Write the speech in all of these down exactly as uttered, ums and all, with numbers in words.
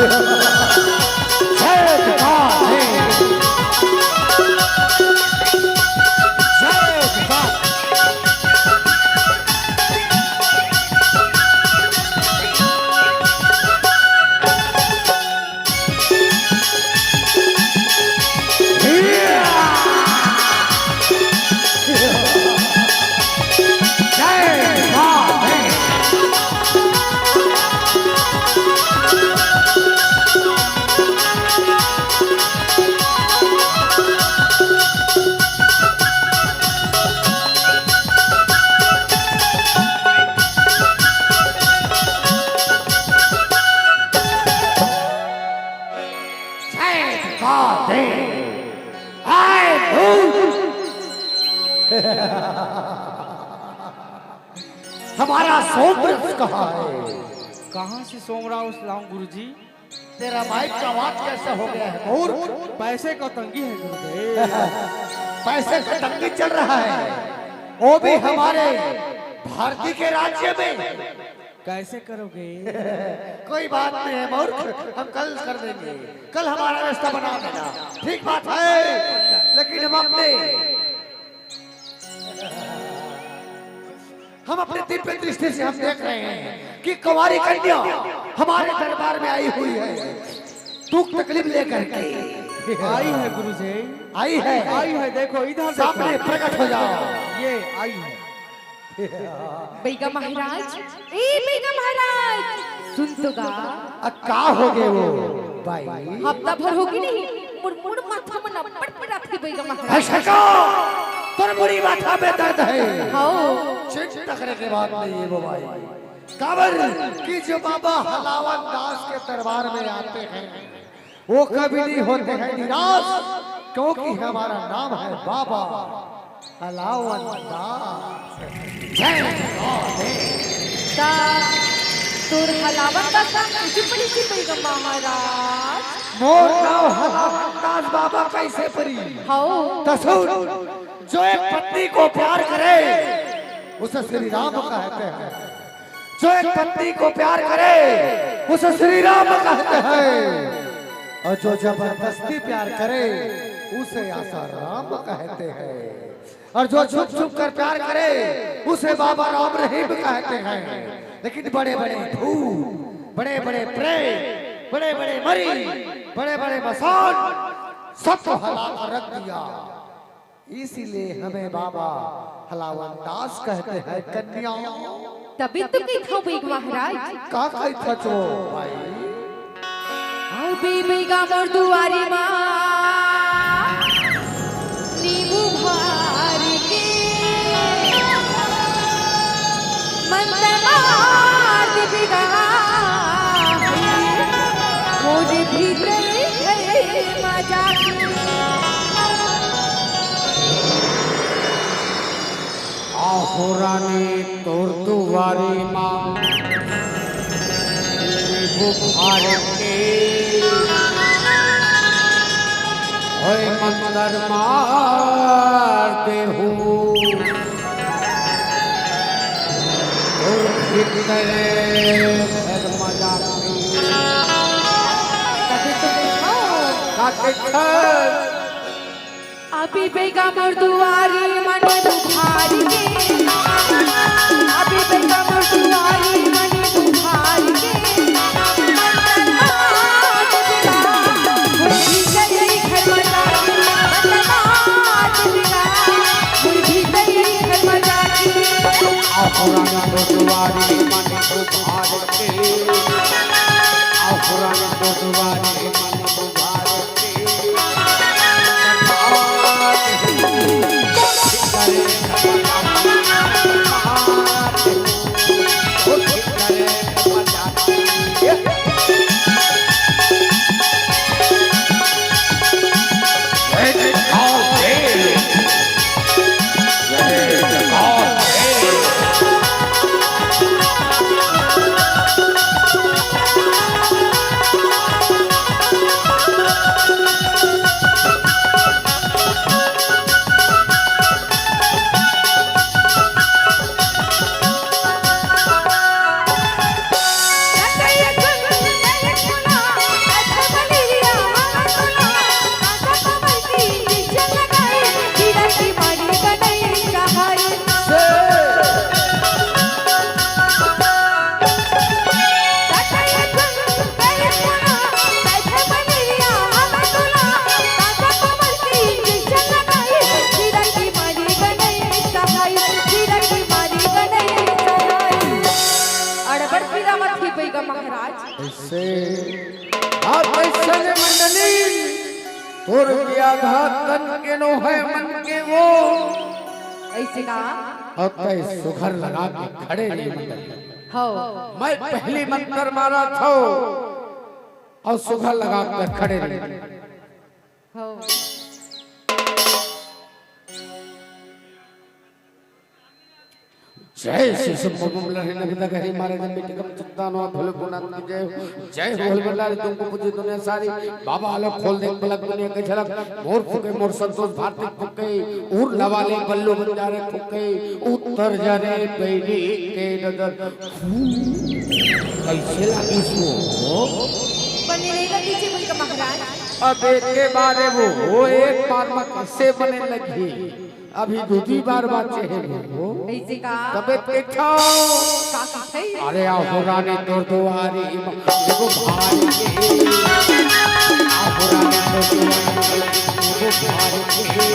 जय प्रकाश है। जय प्रकाश। हमारा सोमरस कहाँ है? कहाँ से सोमरस लाऊं गुरुजी? तेरा माइक का आवाज कैसा हो गया है मूर्ख? पैसे का तंगी है गुरुदेव। पैसे का तंगी चल रहा है, वो भी हमारे भारती के राज्य में। कैसे करोगे? कोई बात नहीं है मूर्ख, हम कल कर देंगे, कल हमारा रास्ता बना देना। ठीक बात है, लेकिन हम अपने हम अपनी दिव्य दृष्टि से हम देख रहे हैं कि कुंवारी कन्या हमारे दरबार में आई हुई है, दुख तकलीफ लेकर के। आई है गुरुजी। आई है। आई है, देखो इधर देखो। सामने प्रकट हो जाओ। ये आई है। बैगा महाराज, ए बैगा महाराज, सुन तो गा। अ, का हो गए वो भाई? हफ्ता भर हो गए नहीं, मुड़ मुड़ माथा में नब्बड़ पिरात के बैगा महाराज। है सरकार, तोर मुड़ी माथा में दर्द है। हाँ। चिंता करे के बात नहीं है वो भाई। काबर कि जो बाबा हलावन दास के दरबार में आते हैं, वो कभी नहीं होते हैं निराश, क्योंकि हमारा नाम है बाबा हलावन दास। जय राधे। ता तोर हलावन दास नाम कैसे परी थी बैगा महाराज? मोर नाम हलावन दास बाबा कैसे परी? हाओ। तो सुन, जो एक पत्नी को प्यार करे, उसे श्री राम कहते हैं। जो एक पत्नी को प्यार करे, उसे श्री राम कहते हैं, और जो जबरदस्ती प्यार करे, उसे आसाराम कहते हैं, और जो छुप छुप कर प्यार करे, उसे बाबा राम रहीम कहते हैं। लेकिन बड़े बड़े भूत, बड़े बड़े प्रेत, बड़े बड़े मरी, बड़े बड़े मसान, सबको हला कर रख दिया। इसीलिए हमें बाबा हलावन दास कहते हैं कन्या। तभी तो कहता हूँ बैगा महाराज। का कहता छो भाई? अभी बैगा मोर दुआरी मा नींबू भर के मंतर मार दे बैगा, मोर भीतर घर मा जाके। आहो रानी तोर दुआरी मा बुखार के होय मंतर मार देहूं। तोर भीतर घर मा जाके। कथी तो देखो? का देखो? अभी बैगा मोर दुआरी मा नींबू भर के, अभी बैगा मोर दुआरी मा नींबू भर के, मंतर मार दे बैगा, मोर भीतर घर मा जाके, मंतर मार दे बैगा, मोर भीतर घर मा जाके। आहो रानी तोर दुआरी मा नींबू भर के, आहो रानी तोर दुआरी मा नींबू भर के। से। बात अइसन हे मंडली, तोर ब्याधा तन के नो हे, मन के वो। अइसे का? अउ तैं सुघर लगा के खड़े रही मंडली। हव। मैं पहली मंतर मारत हँव अउ सुघर लगा के खड़े रही। हव। जय श्री शंभु बम लहरी नगदा गहरी मारे जब मिट्टी कम चित्ता नो भोले भोलेनाथ की जय हो। जय हो भोले भंडारी तुमको पूजी दुनिया सारी। बाबा आलो खोल दे पलक दुनिया के झलक। मोर फूके मोर संतोष भारती फूके। उर लवा ले बल्लू बंजारे फूके। उतर जा रे बैरी के नजर। कइसे लागिस वो? बने नहीं लगी जी भैया महाराज। अब एक के बारे वो, वो एक बार में कइसे बने लगी? अभी दू दी बार बाचे हे वो। अइसे का? तबे देखो। का कथे? अरे आहो रानी तोर दुआरी म एगो भाई के। आहो रानी तोर दुआरी म एगो भाई के।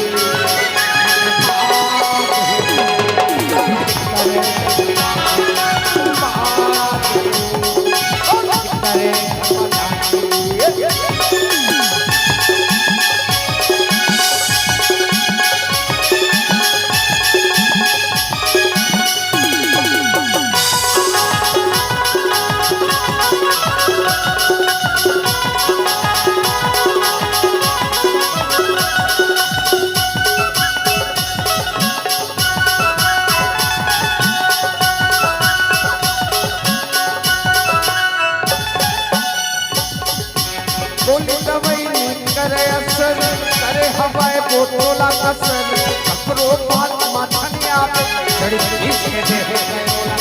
गोली दवाई नइ करे असर, करे हवाई बोतोला कसर, ककरो बात माथा नइ आवे, जड़ी पीस के दे हो गए ओला।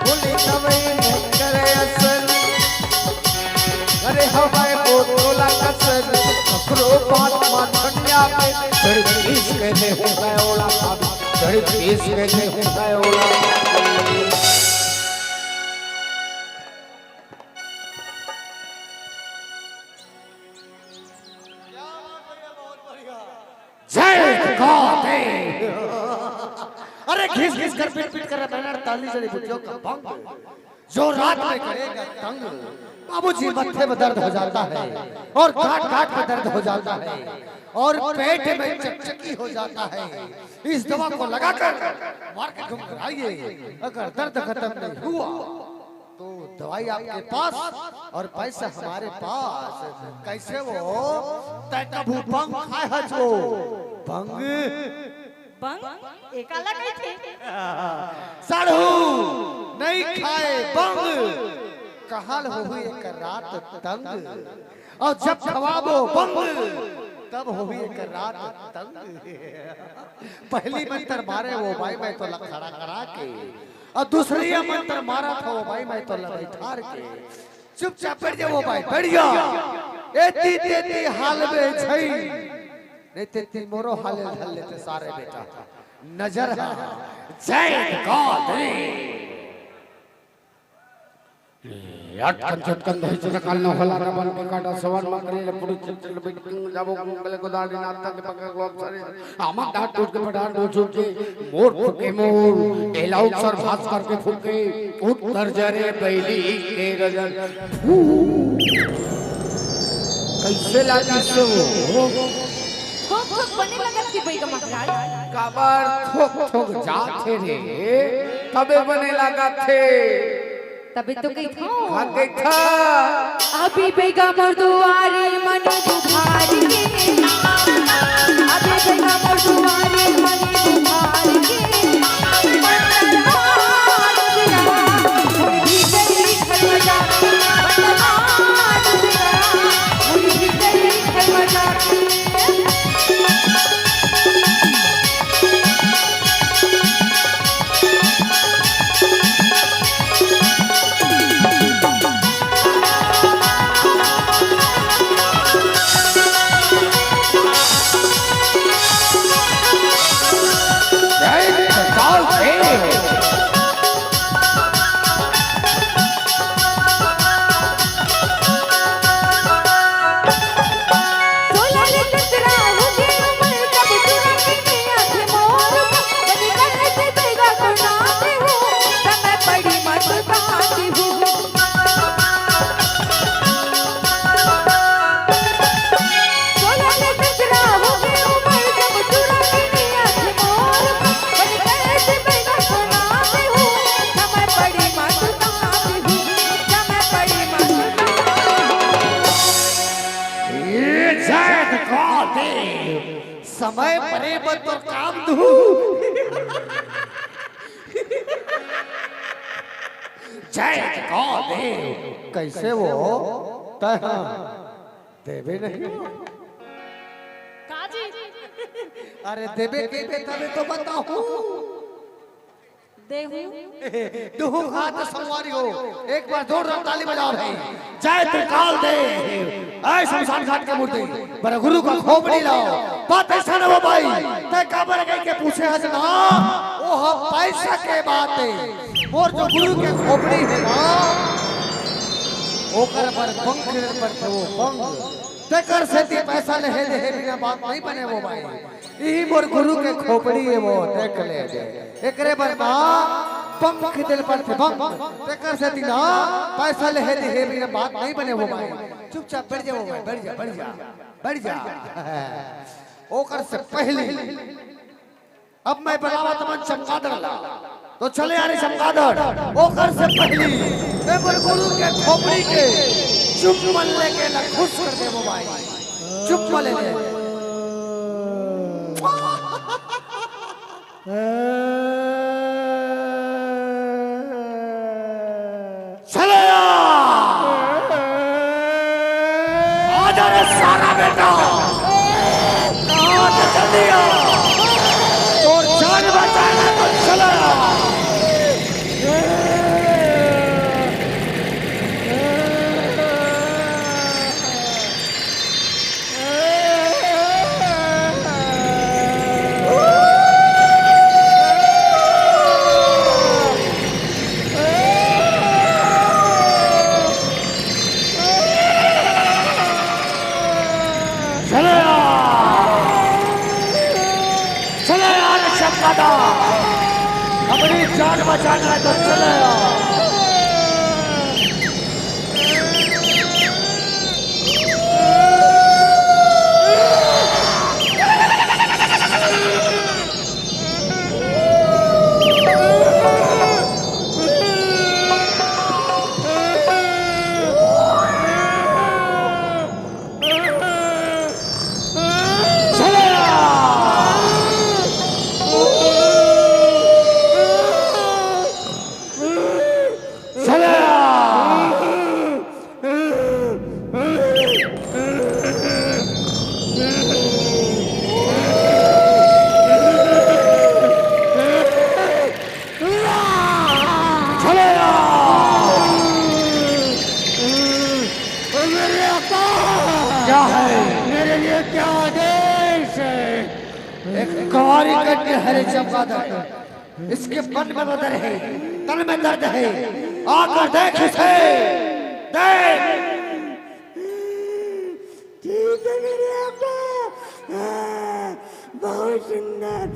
गोली दवाई नइ करे असर, अरे हवाई बोतोला कसर, ककरो बात माथनिया पे, चढ़ के इश्क में हो गए ओला साहब, चढ़ के इश्क में हो गए ओला। जय गौदे। अरे घिस घिस कर पिट पिट कर बैनर ताली जड़ी बुटियों का भंग। जो रात में करेगा तंग। बाबूजी मत्थे में दर्द हो जाता है और गांठ गांठ में दर्द हो जाता है और पेट में चकचकी हो जाता है। इस दवा को लगाकर मार्केट घूम कर आइए, अगर दर्द खत्म नहीं हुआ तो दवाई आपके पास और पैसा हमारे पास। कैसे वो? तय कभू भंग खाए हच वो? भंग? बंग? एकाला कहिथे? साढ़ू नहीं खाए बंग, कहाल होही एक रात तंग। और जब खवाबो बंग, तब होही एक रात तंग। पहली मंत्र मारे वो बाई मैं तो लखड़ा करा के, और दूसरी मंत्र मारा था वो बाई मैं तो लबैठार के। चुपचाप बैठ जा वो बाई, बैठ जा। एती तेती हाल में छई। नहीं ते ती मोरो हाले धर लेते सारे बेटा। नजर हा। जय गौदे। अटकन झटकन धई चटकन न होला न बन के काटा सवन मकरे ले Puri chit chit bit king जाबो कुंगले गोदारी नाता के पकड़ लो सरे। आमा डाट टूट के पठान दो छूट के। मोर फूके मोर, एलाउट सर भास करके फूके। उत्तर जरे बैली के गजर। कैसे लागिस वो? थोक थोक बने लगत के बैगा महाराज। काबर थोक थोक जात हे रे, तबे बने लागत हे। तबे तो कहिथों। हाँ, कहिथा। अभी बैगा मोर दुआरी मन बुखार के। अभी बैगा मोर दुआरी मन बुखार के। मन डरवा डरवा, मोर भीतरी खलबजा, मन डरवा डरवा, मोर भीतरी खलबजा। ये जैत का देव, समय परे बर तोर काम दू। जैत का देव, कइसे वो? तैं ह देबे नहीं। का जी? अरे देबे कहिबे तभे तो बताहूँ। देहू। दुहू हाथ संगवारी हो, एक बार जोरदार ताली बजाओ भाई। जय त्रिकाल देव, ऐ शमशान घाट के मूर्ति, बर गुरु का खोपड़ी लाओ। बात अइसन हे वो भाई, तैं काबर कहिके पूछे हस ना, वो ह पैसा के बात हे। मोर जो गुरु के खोपड़ी हे ना, ओकर बर पंख खरीदे बर थे वो पंख। तेकर सेती पैसा लेहे देहे बिना बात नहीं बने वो भाई। इही मोर गुरु के खोपड़ी हे वो, देख ले दे। एकरे बर ना पंख दे ल परथे, पंख। तेकर सेती ना पैसा लेहे देहे बिना बात नहीं बने वो भाई। चुपचाप बैठ जा वो भाई, बैठ जा, बैठ जा, बैठ जा। ओकर से पहिली अब मैं बलावत मन चमगादड़ ला, तो चले आ रे चमगादड़। ओकर से पहिली मैं मोर गुरु के खोपड़ी के चुम्बन लेके ला खुश कर देबो भाई। चुम्बन ले ले। चले आ। आजा रे सारा बेटा, कहाँ से चल दिया? और जान बचाना तो चले आ। चले आ, चले आ रे चमगादड़, अपनी जान बचाना है तो चले आ। क्या है? मेरे लिए क्या आदेश है? एक कुंवारी कन्या है रे चमगादड़, इसके मन में दर्द है, तन में दर्द है, आकर देख इसे, देख। ठीक है मेरे आका। बहुत सुंदर।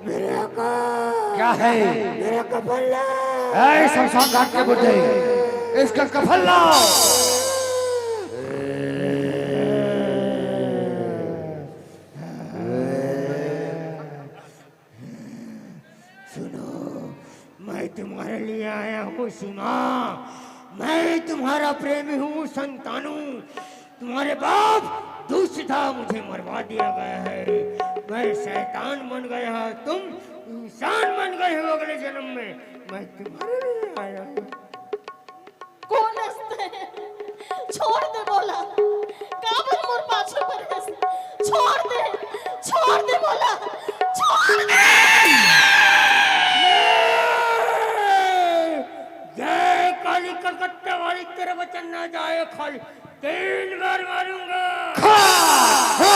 मेरे आका। क्या है? मेरा कफन ला। ऐ शमशान घाट के मुर्दे, इसका कफन लाओ। सुनो, मैं तुम्हारे लिए आया हूँ सीमा, मैं तुम्हारा प्रेमी हूँ संतानू। तुम्हारे बाप दुष्ट था, मुझे मरवा दिया गया है। मैं शैतान बन गया, तुम इंसान बन गए हो अगले जन्म में। मैं तुम्हारे लिए आया हूँ। कोन हस तैं? छोड़ दे मोला। काबर मोर पाछू परे हस? छोड़ दे, छोड़ दे मोला, छोड़ दे। जय काली कलकत्ता वाली, तेरा वचन ना जाए खाली। तीन बार मारूंगा। खा, खा।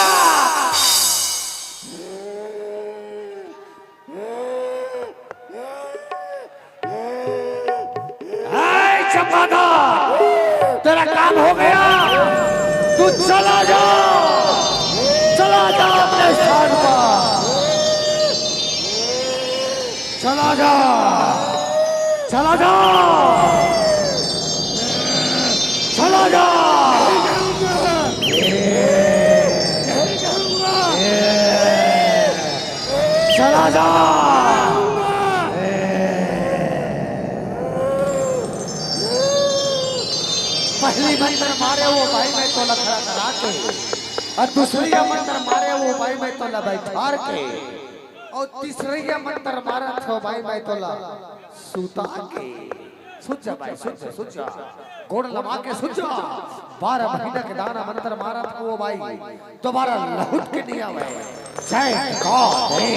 ए, चमगादड़, तेरा काम हो गया, तू चला जा, चला जा अपने स्थान पर, चला जा, चला जा, चला जा। पहली मंत्र मारे वो भाई मैं तोला खड़ा करा के, अउ दूसरिया मंत्र मारे वो भाई मैं तोला बैठार के, अउ तीसरिया मंत्र मारत हों भाई मैं तोला सुता के। सुत जा भाई, सुत जा, सुत जा, गोड़ लमा के सुत जा। बारह महीना के दाना मंत्र मारत हों भाई, दोबारा लहुट के नहीं आवे। जय गौ दे।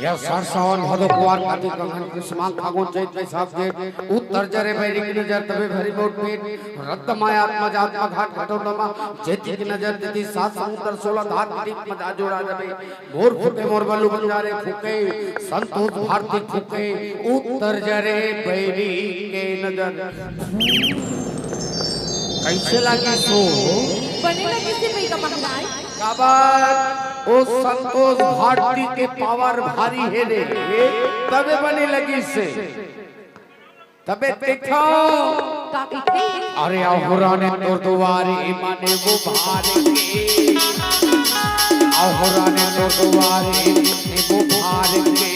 यह सावन भादो कुवार कार्तिक अगहन पुस माघ फागुन चैत बैसाख जेठ, उत्तर जरे बैरी के नजर तबे भरी मोर पेट, रक्त माया आत्मा जात मा घाट घटोत्तमा, जेती के नजर तेती सात समुद्र सोलह धार के दीप मा जा जोड़ा जाबे। मोर फूके मोर बल्लू बंजारे फूके, संतोष भारती फूके, उत्तर जरे बैरी के नजर। कैसे लागिस हो? बने लगिस हे भैया महाराज। काबर ओ संतोष भारती के पावर भारी हे रे, तबे बने लगिस हे। तबे देखो। का कहिथे? अरे अहोरा ने तोर दुवारे माने वो भार के, अहोरा ने तोर दुवारे माने वो भार के।